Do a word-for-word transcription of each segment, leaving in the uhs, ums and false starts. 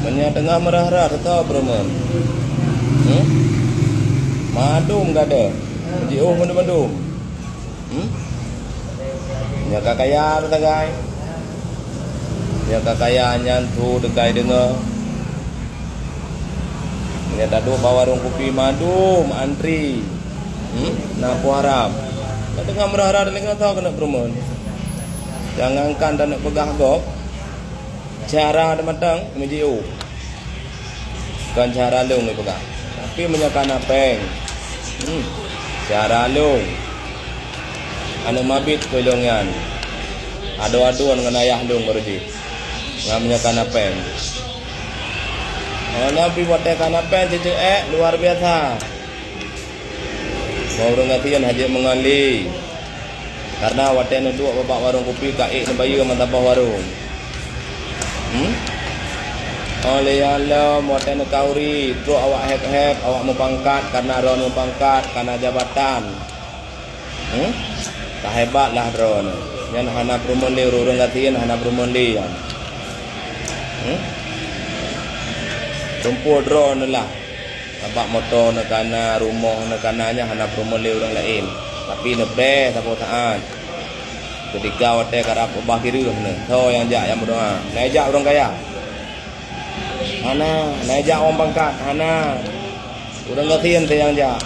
Meunyoe teungoh meurah-rah teutoe peurumoh. Hmm? Mandum gadeh. Jiôh mandum-mandum. Hmm? Nyoe ka kaya teuh sagai. Nyoe ka kaya nyan su teukai deungoe. Nyoe taduek bak warong kupi mandum antri. Hmm? Na peue harab. Ka teungoh meurah-rah lagèe nyoe teutoe keuneuk peurumoh. Jangankan taneuk peugah gob. Cara teumatang meujiôh. Kon cara lôn lôn peugah. Tapi meunyoe kana péng, hmm, cara lôn. Aneuk mabit keu lôn nyan. Adoe-adoe ngon ayah lôn baru jih. Ngon meunyoe kana péng. Ngon nyan pih watèe kana péng ceuceuek luar biasa. Bak ureueng gasien hana jeuet meungon lé. Karena watèe neuduek bak warong kupi ka ék neubayeue meusaboh warong. Hmm? Óh lheueh nyan lom watèe neukahuri, trok awak héb-héb, awak meupangkat, karena droeneuh meupangkat, karena jabatan. Hmm? Ka hebat lah droeneuh. Nyan hana peurumoh lé, ureueng gasien hana peurumoh lé nyan. Hmm? Tumpôk droeneuh lah. Sabab moto neuh kana, rumoh neuh kana nyan hana peurumoh lé ureueng laén, tapi neupreh saboh saát. Keutika watèe karab ubah kireueh neuh, soe nyang jak nyang meudoa? Na jak ureueng kaya? Hana. Na jak ureueng pangkat? Hana. Ureueng gasien saja nyang jak.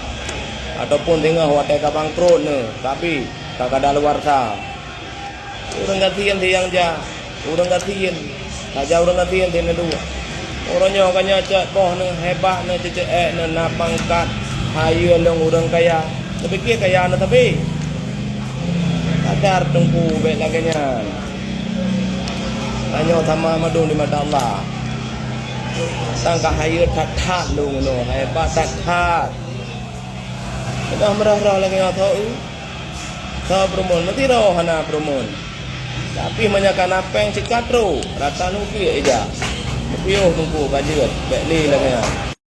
Ataupun singoh watèe ka bangkrot neuh, tapi ka kadaluwarsa. Ureueng gasien saja nyang jak, ureueng gasien, saja ureueng gasien saja neuduek. Uroe nyoe ka nyoe cot boh neuh, hebat neuh, ceuceuek neuh, na pangkat, hayeue lôn ureueng kaya. Neupike kaya neuh sabe. Sadar Teungku bèk lagèe nyan. Tanyoe sama mandum di mata Allah. Sang ka hayeue that-that lôn nyoe, hebat that-that. Peugah meurah-rah lagèe nyoe tho, eu. Tho peurumoh, meusidroe hana peurumoh. Tapi meunyoe kana péng cit ka trok, rata nupiek ija. Piôh Teungku ka jeuet, bèk lé lagèe nyan.